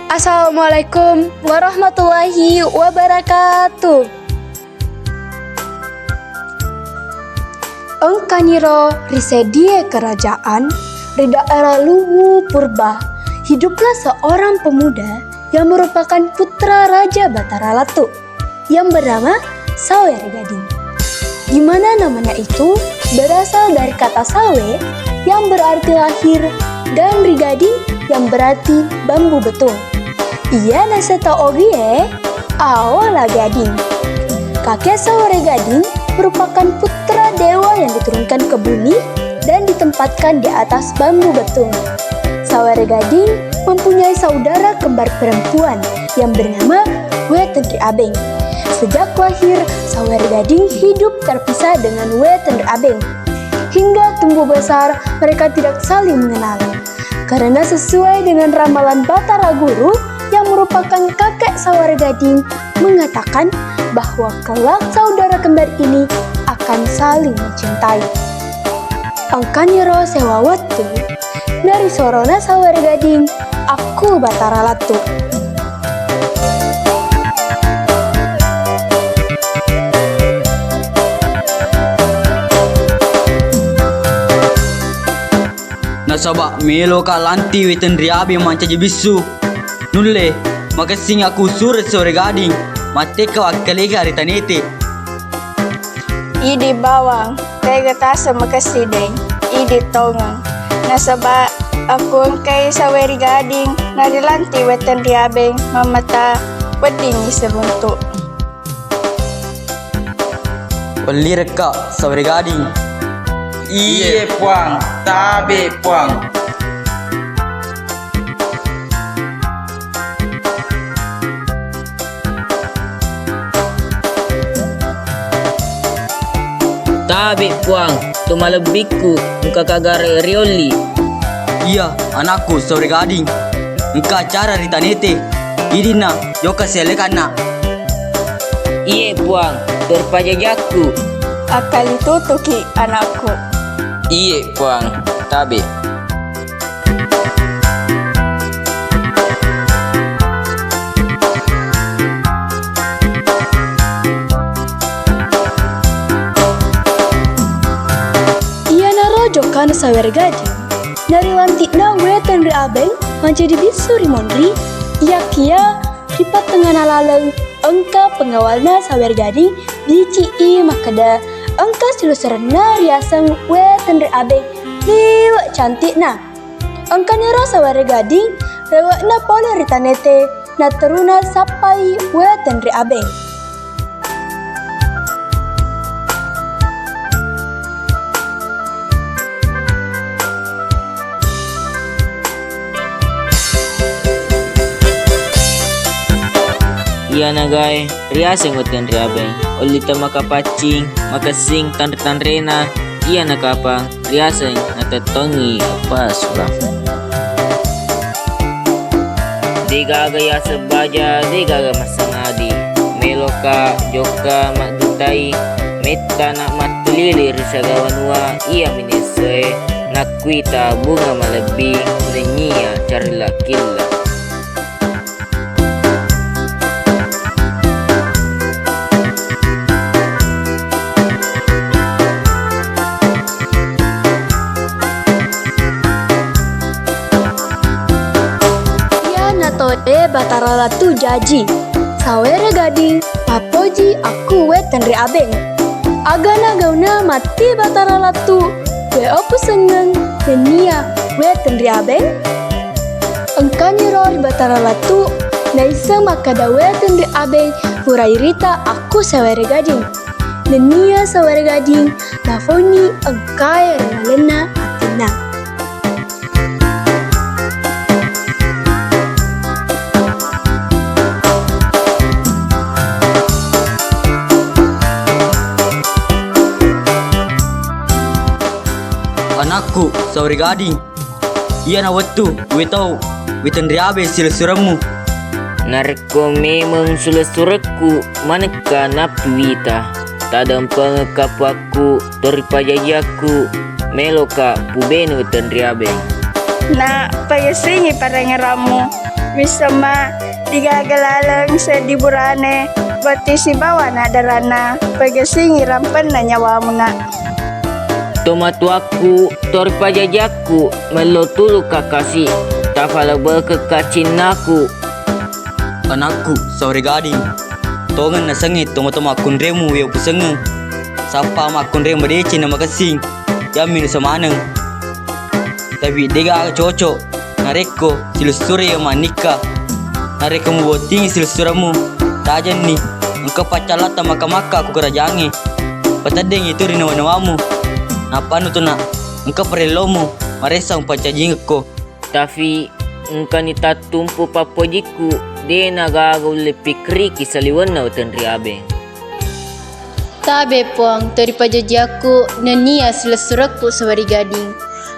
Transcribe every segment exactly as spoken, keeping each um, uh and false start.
Assalamualaikum warahmatullahi wabarakatuh. Engkaniro ri seddie kerajaan ri daerah Luwu Purba, hiduplah seorang pemuda yang merupakan putra Raja Batara Latu yang bernama Sawe Rigading. Di mana namanya itu berasal dari kata sawe yang berarti lahir dan rigading yang berarti bambu betung. Iya naseta ogie, Ao La Gading. Kakek Sawe Rigading merupakan putra dewa yang diturunkan ke bumi dan ditempatkan di atas bambu betung. Sawe Rigading mempunyai saudara kembar perempuan yang bernama Wé Tenri Abéng. Sejak lahir, Sawe Rigading hidup terpisah dengan Wé Tenri Abéng. Hingga tumbuh besar, mereka tidak saling mengenal. Karena sesuai dengan ramalan Batara Guru yang merupakan kakek Sawe Rigading mengatakan bahwa kelak saudara kembar ini akan saling mencintai. Engkaniro séuwa wettu, narisorona Sawe Rigading akku Batara Latu. Nasaba méloka lanti Wé Tenri Abéng mancaji bissu. Nulle, makessing akku sureng Sawe Rigading, mattékka wakkaléga ri tanété. Idi bawang, téga taseng makessing, Déng. Idi tongeng. Nasaba akku engkai Sawe Rigading, narilanti Wé Tenri Abéng, mammata weddingngi siruntu. Wellirekka, Sawe Rigading. Iye, Puang. Tabe, Puang. Tabe, Puang, to malebbikku, engka kagare riolli. Iya, anakku, Sawe Rigading. Engka acara ri tanété. Idinna, jokka siallekanna. Iye, Puang, to ripajajakku. Akkalitutuki, anakku. Iye, Puang, tabe. Iyanaro jokkana Sawe Rigading. Narilanti'na Wé Tenri Abéng mancaji bissu ri Monri, iyakiya ri pattengngana laleng engka pengawalna Sawe Rigading bici'i makkeda engka silusurenna riaseng Wé Tenri Abéng liwe' canti'na. Engkaniro Sawe Rigading rewe'na pole ri tanété, natteruna sappai Wé Tenri Abéng. Iyana gaé riaseng Wé Tenri Abéng, olli temmakapaccing, makessing tanré-tanréna, iyana kapang riaseng natettongngi appasurang. Dé'gaga yaseng baja, dé'gaga massangadi. Méloka jokka maddutai, méttana mattulili ri siaga wanua iya minissoé, nakkuita bunga malebbi nenniya carilla-killa. Iyana tauwé Batara Latu jaji, Sawe Rigading mappoji akku Wé Tenri Abéng. Agana gauna matti Batara Latu, wé okusengngeng nenniya Wé Tenri Abéng? Engkaniro ri Batara Latu naisseng makkeda Wé Tenri Abéng pura irita akku Sawe Rigading. Nenniya Sawe Rigading nafonni engkaé ri lalenna atinna. Anakku, Sawe Rigading. Iyana wettu, wé tau, wé Tenri Abéng silessuremmu. Narekko mémeng sulessurekku manekka nappiwita, tadempengekka puakku, to ripajajiakku, méloka pubéné Wé Tenri Abéng. Na pagessingi parengerammu. Missemma, digaga laleng seddi burane, botting sibawa na daranna, pagessingi rampenna nyawamuna. Tomatuakku, toripajajiakku, mello tulu kakasi, tafalebekekka cinnaku. Anakku, sauri gading. Tongeng nasengnge tomatoa makkunremu weo kusengngeng. Sappa makkunremu madeceng na makessing. Yammi nusa maneng. Tapi degaga cocok narekko silessureng mannikka. Narekko mubottingi silessuremmu, tajenni engka paccallata makka-makka ku karajangnge. Pateddengngi tu ri nawa-nawamu. Nappa anu tona engka parellomu maressa umpaccajingekko. Tapi engkani tattumpu pappojikku, de nagaga ulle pikiriki saliwenna weteng ri Abeng. Tabe Puang, toripajajiakku nennia silessurekku sawari gading.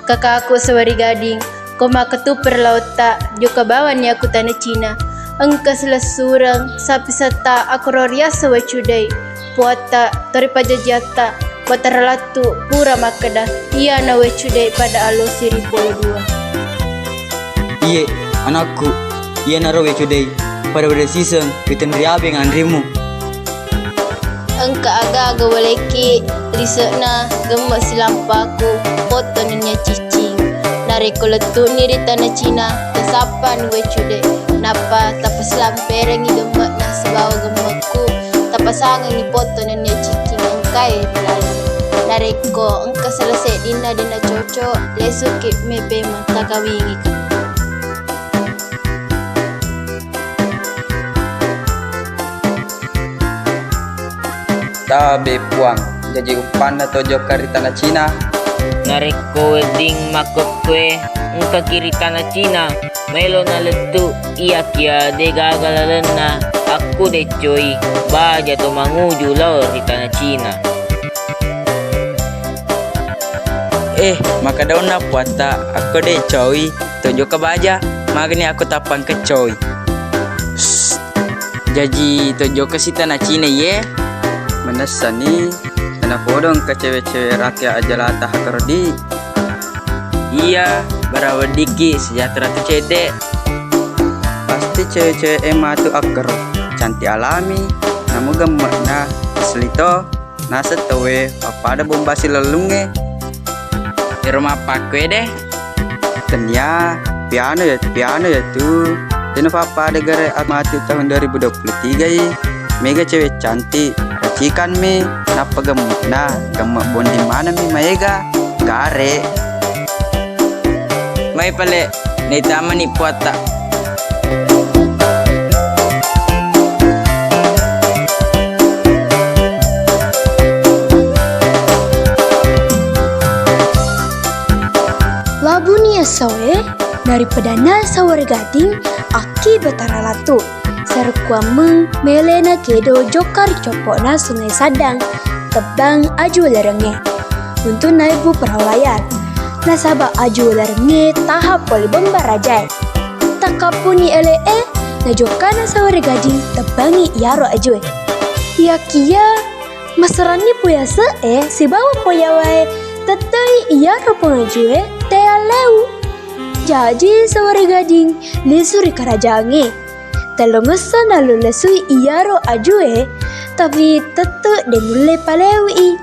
Kakaku sawari gading, ko makketuper laotta, jokka bawanni aku tana Cina. Engka silessureng, sapi setta, aku roriasso wecudei. Puatta, toripajajiatta, Batara Lattu, pura makkeda, iyana wecudei pada alosi ri Polo Dua. Iye, anakku, iyanaro wecudei, pada-pada siseng, weteng ri Abeng anremu. Engka aga-aga walekki, lise'na, gemme' silampaku, potto nennia ciccing. Narekko lettu'ni ri tana Cina, tasappani wecudei, nappa tapasilamperengngi gemme'na sibawa gemme'ku. Tapasangengngi potto nennia ciccing engkae ri laleng. Narekko engka sala seddinna de' nacocok, lesuki mepemeng takawingika. Tabe Puang, jaji uppanna to jokka ri tana Cina. Narekko wedding makkokkoe engkaki ri tana Cina, maelo nalettu, iyakiya de' gaga lalenna akku deccoi baja to manguju lao ri tana Cina. Eh, makkedaonna puatta, akko deccoi to jokka baja, magani akko tappang keccoi. Sst, jaji to jokka si tana Cina iye? Manessani, tena podo engka cewe-cewe rakyat ajalata hakkarodi. Iya, bara weddikki sejahtera tu cedde. Pasti cewe-cewe e matu akkero, cantik alami, namu gemme'na asli to. Naseng tauwe pappada bomba silellungnge. Ero mappakkue de. Tennia piano ya, piano ya tu. Dena pappada gare matu tahun dua ribu dua puluh tiga i. Mega cewek cantik, racikan mi, nappa gemme'na, gemme' bonding maneng mi maega. Gare. Mai pale, naitamani puatta. Labuni essoe, daripadana sawwara gading, akki Batara Latu. Sarekkuammeng melena kedo jokka ri coppo'na Sungai Saddang, tebbang aju ulerengnge. Untu naibbu perahu layar. Nasaba aju ulerengnge taha pole bomba rajae. Takkappuni ele'e, najokkana sawwara gading tebbangi iyaro ajue. Iyakiya maseranni poyase'e sibawa poyawae tettei iyaro pongajue tealleu. Jaji sawwara gading lisu ri karajangnge. Tellungesso nalulesui iyaro ajue, tapi tettu de nulle paleu'i.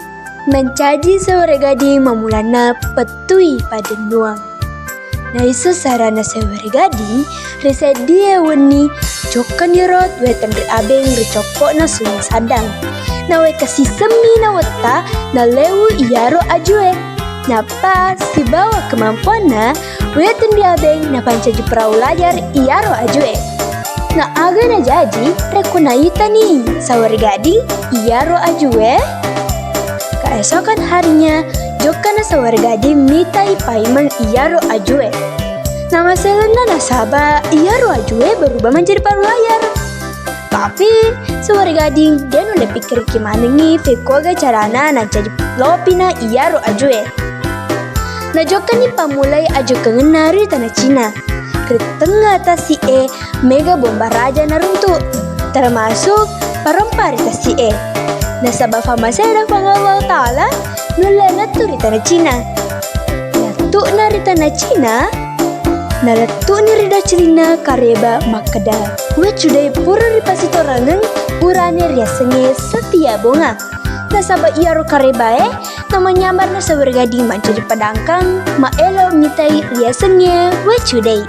Mancaji sawwara gading mammulanna pettui paddennuang. Naisseng sarana sawwara gading ri seddie wenni jokkaniro weteng ri abeng ri coppo'na Sungai Saddang. Nawekka sisemmi nawetta nallewu iyaro ajue. Nappa sibawa kemampuanna, weteng ri abeng napancaji perahu layar iyaro ajue. Na aga najaji rekko naitani sawwara gading iyaro ajue? Keesokan harinya, jokkana sawwara gading mitai paimeng iyaro ajue. Namaselenna nasaba iyaro ajue berubah menjadi perahu layar. Tapi, sawwara gading de nulle pikkiriki manengngi fekkuaga carana nancaji lopina iyaro ajue. Najokkani pammulai ajokkangenna ri tana Cina. Ri tengnga tasi'e mega bomba raja naruntu, termasuk parompa ri tasi'e. Nasaba fammasena Puang Allahu Ta'ala nulle lettu ri tana Cina. Lettu'na ri tana Cina, Nalettu'ni ri dacilinna kareba makkeda, "Wecudai pura ripasitorengeng, purani riasengnge Setia Bonga." Nasaba iyaro karebae namanyambarna Saweri Gading mancaji padangkang, maelo mitai riasengnge Wecudai.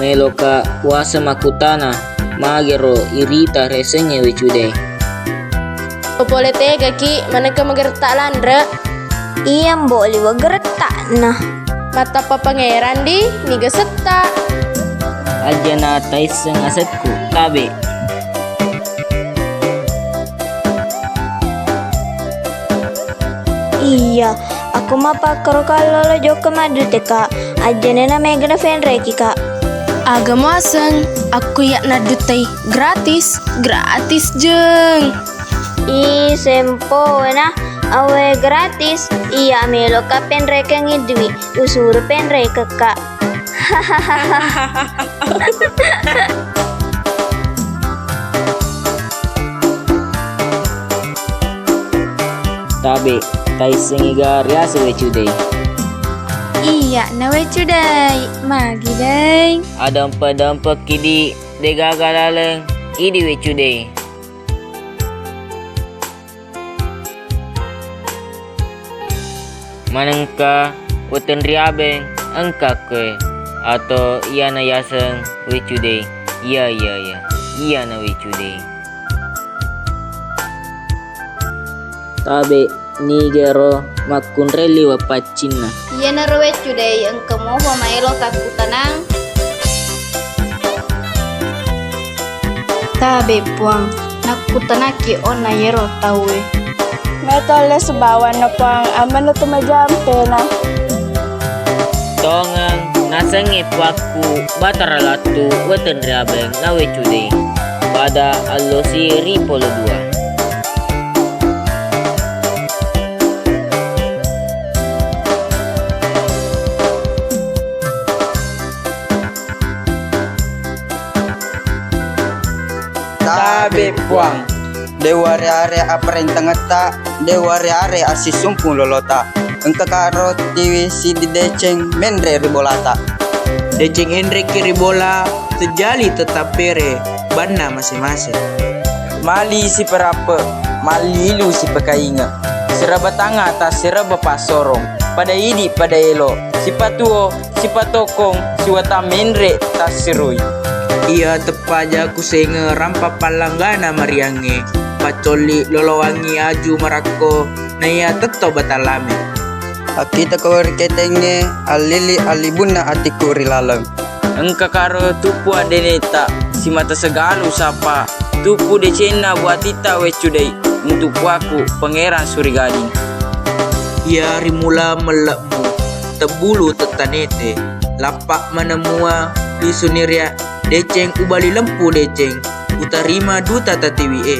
Meloka kuasa makkutana, magero irita riasengnge Wecudai. Ko pole tegaki, manengka mageretta lanre. Iya, Mbok, liwe geretta'na. Mattappa pangeran di, niga setta. Ajana taisseng asekku, tabe. Iya, aku mapakkaro kallolo jokka madduteka. Ajana na mega na fenreki, Kak. Aga muaseng, aku iya naddutai gratis, gratis jeng. Ih, sempo na awe gratis. Iya, meloka penrekengngi dui, usuru penrekekka. Tabe, taissengi ga riaseng Wecudai? Iya, na Wecudai. Magi, Dai? Adempe-dempekki di, degaga laleng idi Wecudai. Manengka weteng riabeng engka koe, atau iyana yaseng Wecudai. Iya, iya, iya. Iyana Wecudai. Tabe, nigero makkunrai liwe paccinna. Iyanaro Wecudai engka moho maelo takkutanang. Tabe, Puang, nakkutanakki onna yero tauwe. Meto alle sebawanna, Puang, ammenna tu majampena. Tongeng, nasengnge puakku Batara Lattu weteng riabeng na Wecudai. Pada allosi ri Polo Dua. Tabe, Puang. De uare-are apparentangetta, de uare-are assisumpung lolota. Engka karo tiwi sidi deceng menre ri bolata. Deceng enrekki ri bola, tejali tetappere, banna mase-mase. Mali siperappe, malilu sipekainge. Siraba tanga ta siraba passorong. Pada idi pada elo, sipatuo, sipatokong, siwata menre tassirui. Iya teppaja kusenge rampa pallanggana mariangnge, paccolli lolowangngi aju marakko, naiya tetto batang lame. Akkita ko ri ketengnge, allili allibunna atikku ri laleng. Engka karo tuppu addeneta, simata segalu sapa, tuppu decenna buatitta Wecudai, untu puaku Pangeran Surigading. Iya rimula melle'mu, tebbulu tettanete, lappa manemua lisu niria, deceng ubali lempu deceng, utarima duta tatiwi e.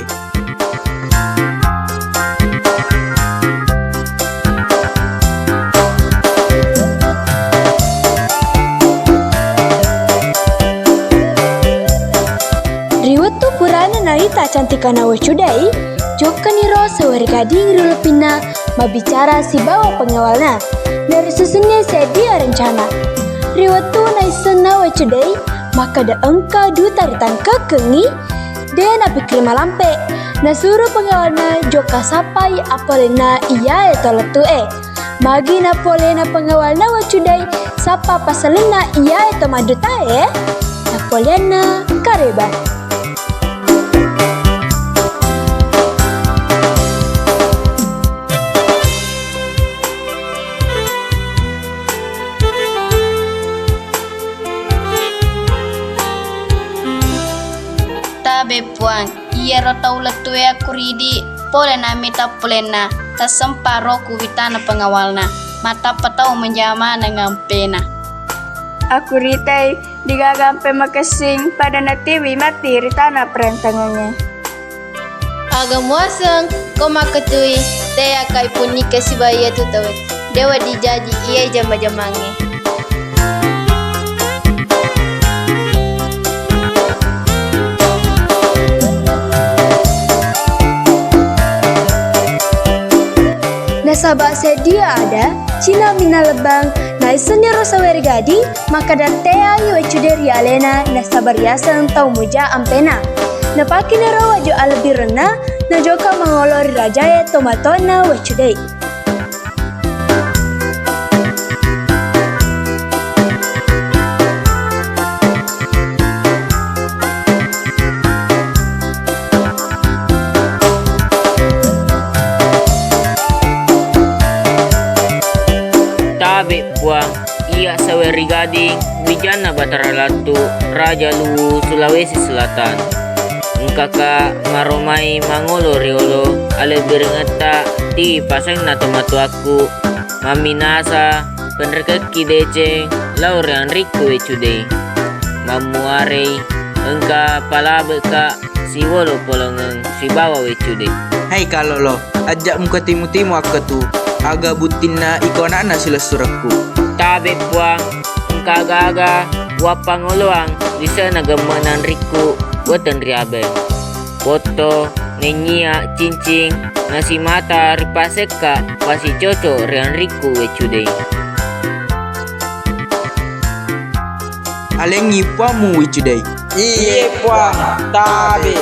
Ri wettu purana narita cantikana Wecudai, jokkaniro Saweri Gading ri loppinna mabbicara sibawa pengawalna. Narisusunni seddi rencana. Ri wettu naissenna Wecudai makkeda engka duta ritangkekkengngi, de napikkiri malampe. Nasuro pengawalna jokka sappai appolenna iyae to lettu'e. Magi nappolena pengawalna Wecudai sappa passalenna iyae to maddutae? Nappoleanna kareba. Tabe, Puang, iyaro tau lettué akkuridi, pole namita polenna, tassempa ro ku witana pengawalna, mattappa tau menjama maneng ampena. Akkuritai, degaga ampe makessing, pada natiwi matti ri tana perentangengnge. Aga muaseng, ko makketui, teakai punnikke sibawa iyatu tauwe, de wedding jaji iyai jama-jamangnge. Nasaba sedia ada cina minna lebbang, naissenniro sawere gading makkeda teangi weccude ri alena nasaba riaseng tau muja ampena. Napakiniro waju alebbirenna najoka mangolo ri rajae tomatoanna weccude. Tabe, Puang, iya saweri gading wijanna Batara Lattu, Raja Luwu, Sulawesi Selatan. Engkaka maromai mangolo riolo alebbirengetta ti pasenna tomatoakku. Mamminasa penrekekki deceng lao ri anrikku weccu de. Mammuarei engka palabekka siwolo polongeng sibawa weccu de. Hai Kalolo, ajak muka timu-timu akketu, aga buttinna iko anakna silessurekku. Tabe, Puang, engka aga-aga wappangoloang lisena gemme nanrikku weteng ri abeng. Potto, nennia, cincing, nasimata ripasekka pasicoco ri anrikku weccu de. Alengngi puammu weccu de. Iye, Puang, tabe.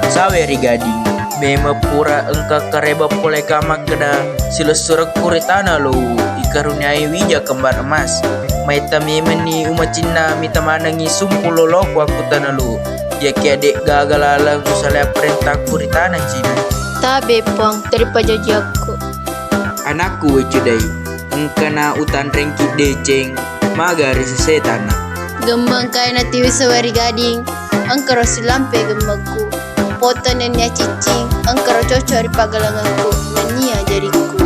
Sawe ri gading, memeng pura engka kareba pole ka makkeda silessurekku ri tana Luwu ikaruniai wija kembar emas. Maetta memenni umacinna mita manengngi sumpu loloku akkutana Luwu. Iyakiya de'gaga laleng usalai apparentangku ri tana Cina. Tabe, Puang, teripajajiakku. Anakku weccu dai, engkana utanrengki deceng, maga ri sese tana. Gemmeng kaina tiwi sawari gading, engkaro silampe gemmengku. Poto nennia ciccing, engkaro cocok ri pagalengengku, nennia jarikku.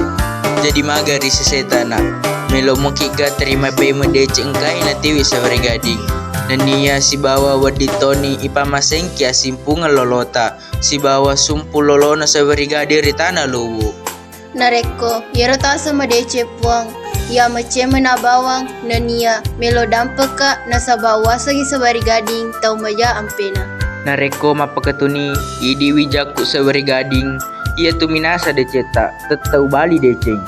Jadi maga ri sese tana, melo mukiga terima payment deceng engkae natiwi sawari gading. Nennia sibawa wedding toni ipamasengki asimpungeng lolota, sibawa sumpu lolona sawari gading ri tana Luwu. Narekko iyaro tasa madeceng Puang, iya macemena bawang, nennia melo dampekka nasaba uwasengngi sawari gading tau maja ampena. Narekko mappakatuni idi wijakku sawari gading, iyatu minasa decetta, tette ubali deceng.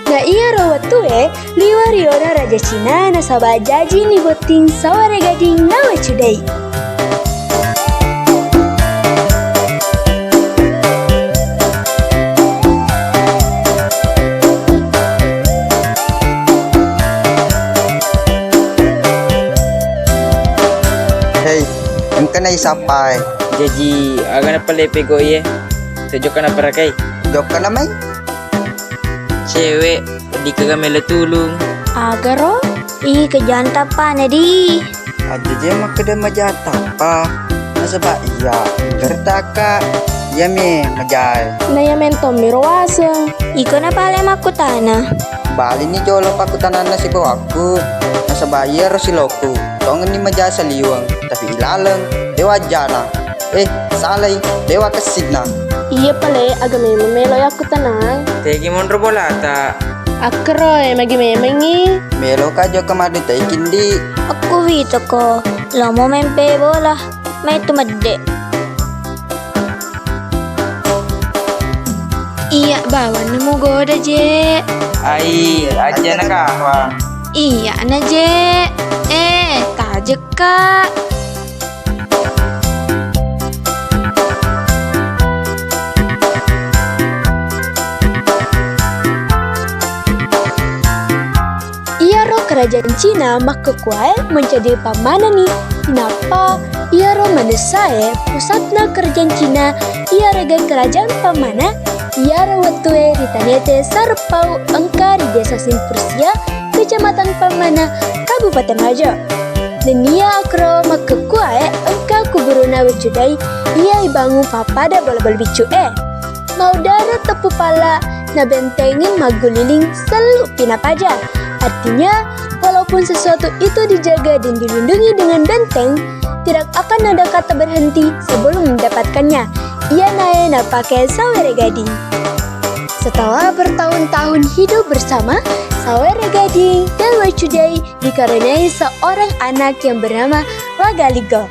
Na iyaro wettue, liwa riona Raja Cina nasaba jajini botting saware gading nawa cudai. Hei, engkana isappae. Jaji, agana pale pegau'i e? Sejokka naparakai? Jokkana mai. Cewek, dikega melo tulung. Agaro? Ih, kejang tappana di. Aja je makkeda maja tappa. Nasaba iya, engka ri takka. Iya me majae. Na iya mentommi ro waseng. Iko na pale makkutana. Balini jolo pakkutananna sibawakku. Nasaba iyaro siloku. Tongenni maja saliweng, tapi ilaleng. Dewa jana. Eh, salai, dewa kessinna. Iya pale, aga memeng melo yakkutanang. Tegi monro bolata. Akkero e, magi memengngi. Melo ka jokka madu tai kindi. Akku witoko, lomo mempe bola, mai tu medde. Iya bawang nemu goda je. Ai, aja na kawa. Iya na je. Eh, tajekka. Iyaro kerajaan Cina makkekkuae menjadi pammanani, nappa iyaro manessae pusatna kerajaan Cina iyaregeng kerajaan pammana. Iyaro wettue ri tanete Sarpau engka ri desa Simpursia, Kecamatan Pammana, Kabupaten Wajo. Nennia akkero makkekkuae engka kuburuna weccudai iya ibangung pappada bola-bola biccu e. Maudara teppu pala nabentengeng magguliling sellu pinapaja. Artinya, walaupun sesuatu itu dijaga dan dilindungi dengan benteng, tidak akan ada kata berhenti sebelum mendapatkannya. Iyanae napake sawere gading. Setelah bertahun-tahun hidup bersama, Sawere Gading dan Wecudei dikaruniai seorang anak yang bernama Lagaligo.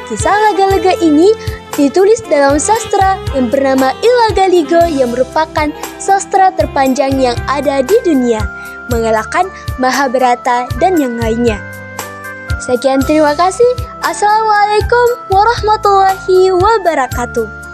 Kisah Lagaligo ini ditulis dalam sastra yang bernama Ilagaligo yang merupakan sastra terpanjang yang ada di dunia, mengalahkan Mahabharata dan yang lainnya. Sekian, terima kasih. Assalamualaikum warahmatullahi wabarakatuh.